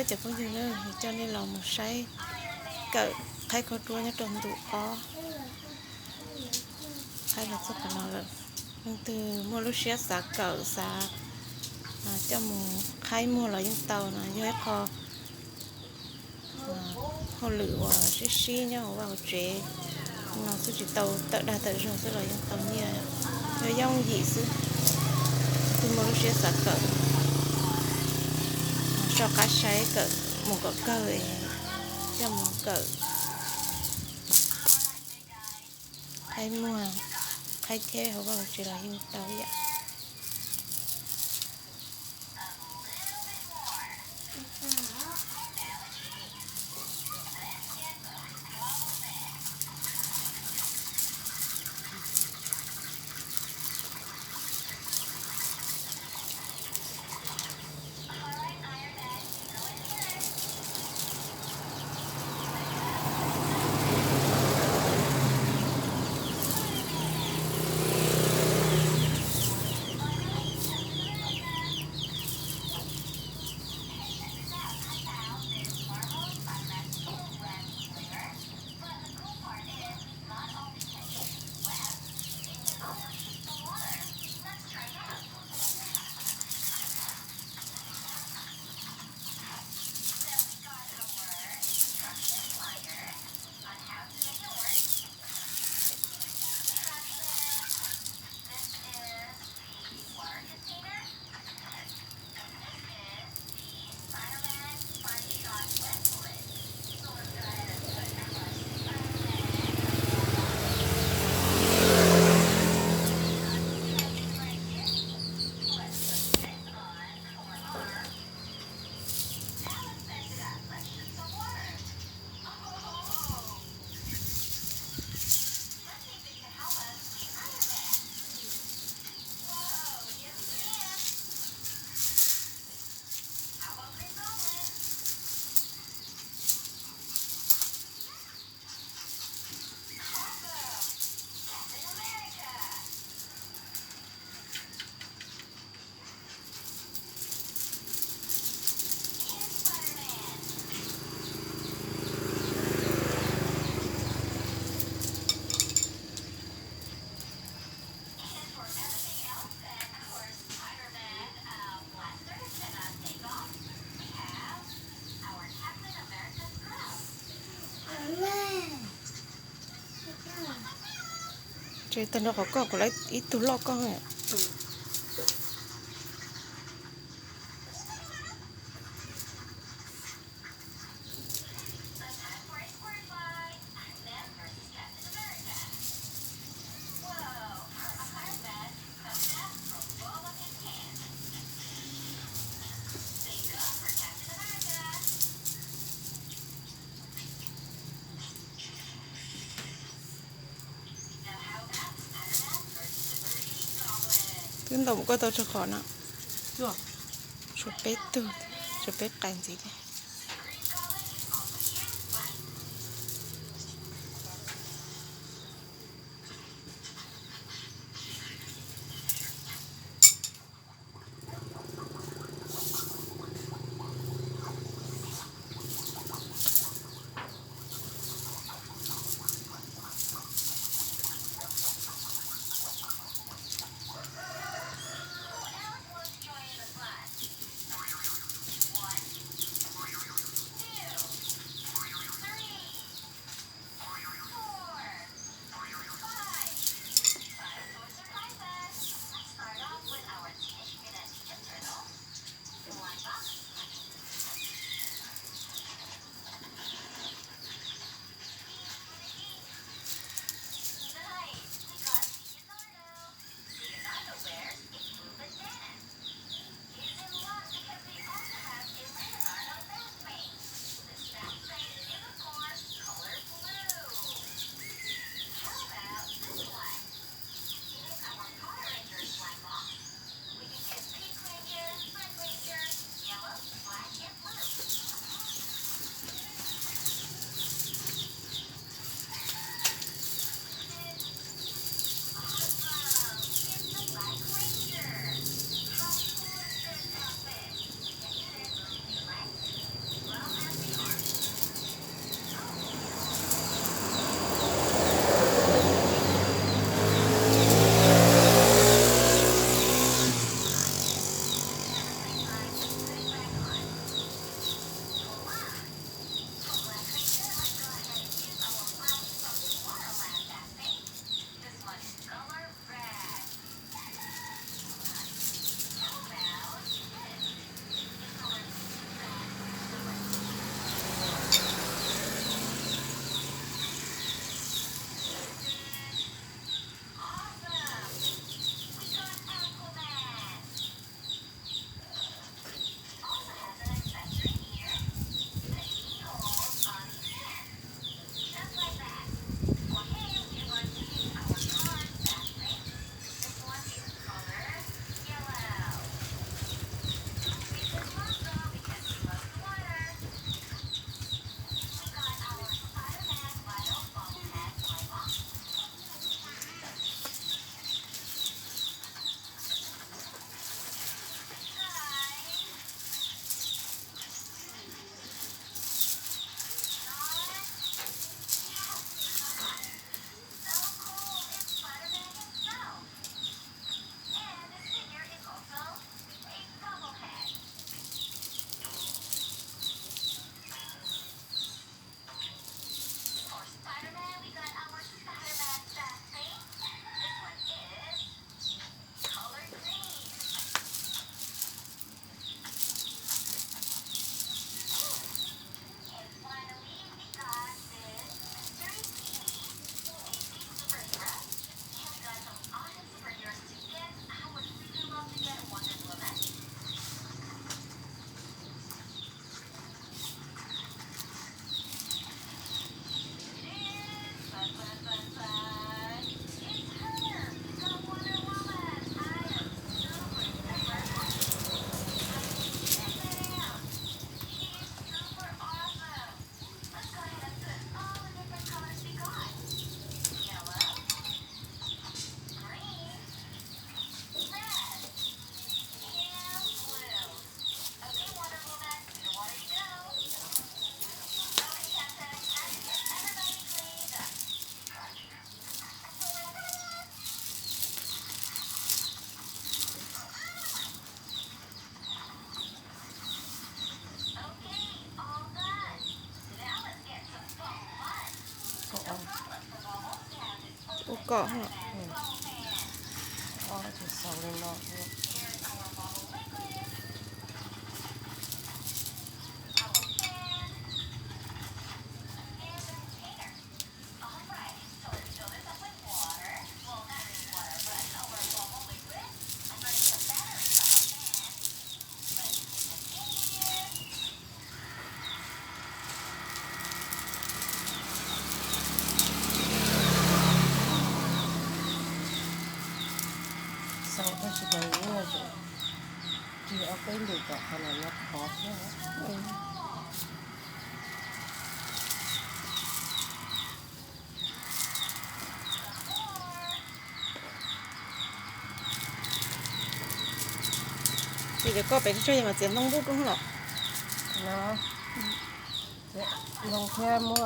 Cov phooj ywg, coj nej los mus saib kawm qhaib khaub ruab nyob rau ntu ob. Qhaib los txog qhov no lawm. Leej twg muaj lub siab xav kawm, xav coj mus qhaib muag los yeej tau no. Yog ib qho hauj lwm uas sib sib nyob hauv vaj hauv tsev no xwb, tsis tau tawm dag tawm zog xwb los yeej tau nyiaj, yog yooj yim xwb. Twg muaj lub siab xav kawm, soj qab saib kawm mus kom kawg, coj mus kawm qhaib muag, qhaib cheb hauv vaj hauv tsev los yeej tau yam. Ces tag nrho qhov koj kuv lawv ib tug loj koj. Twb ntaus mus koj tau tsawg qhov no? Tshuav peb tug, tshuav peb qais ntxiv thiab. Ob, ces xaus li no. Xaus tab sis mas yuav tsum rig ob peb lwm kom qhov no no khov thiab. Ces cov koj pem tsuag tsuag mas txiav ntoo nqub rau los. Ntoo thiab muab